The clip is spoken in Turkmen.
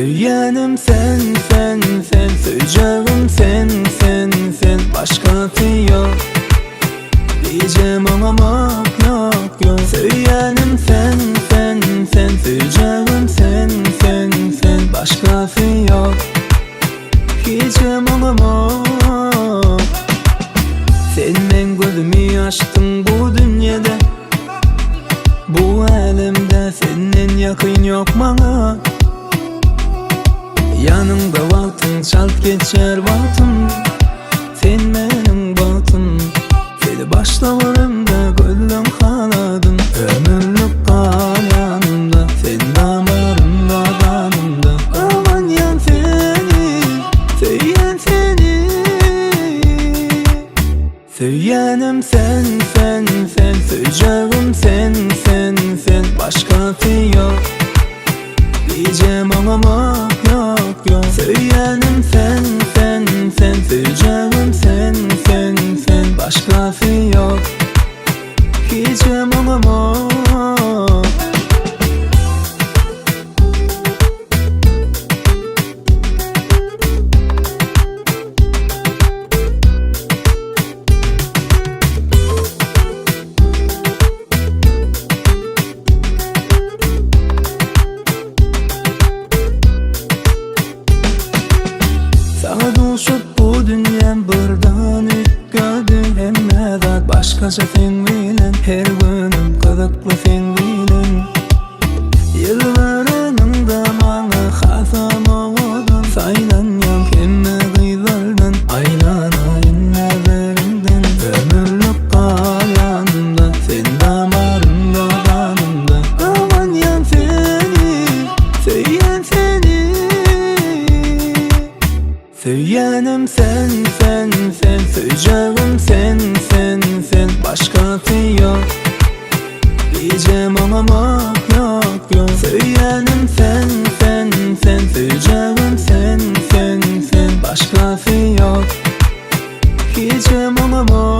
Söýýänim sen sen sen Söýjegim sen sen sen Başgasy ýok Diýjem oňamok ýok ýok Söýýänim sen sen sen Söýjegim sen sen sen Başgasy ýok Hijem oňamok Sen meň gözümi açdyň bu dünýede Bu älemde senden ýakyn ýok maňa Ýanyňda wagtyň çalt geçer wagtym Sen meniň bagtym Seni başda göremde gözleň haladym Ömürlik gal ýanymda Sen damarymda ganymda Gabanýan seni Söýýän seni Söýýänim sen sen sen Söýjegim sen sen sen Başgasy ýok Diýjem oňamok ýok ýok Söýýänim sen sen sen Söýjegim sen sen sen Başgasy ýok Hijem oňamok. Saňa duşup bu dünýäm birden üýtgedi Hemme zat başgaça seň bilen Her günüm gyzykly seň bilen Ýylgyranyňda maňa hasam owadan Saýlanýaň hemme gyzlardan Aýlanaýyn nazarymdan Ömürlik gal ýanymda Sen damarymda ganymda Gabanýan seni Söýýän seni Söýýänim sen sen sen Söýjegim sen sen sen Başgasy ýok Diýjem oňamok ýok ýok Söýýänim sen sen sen Söýjegim sen sen sen Başgasy ýok Hijem oňamok.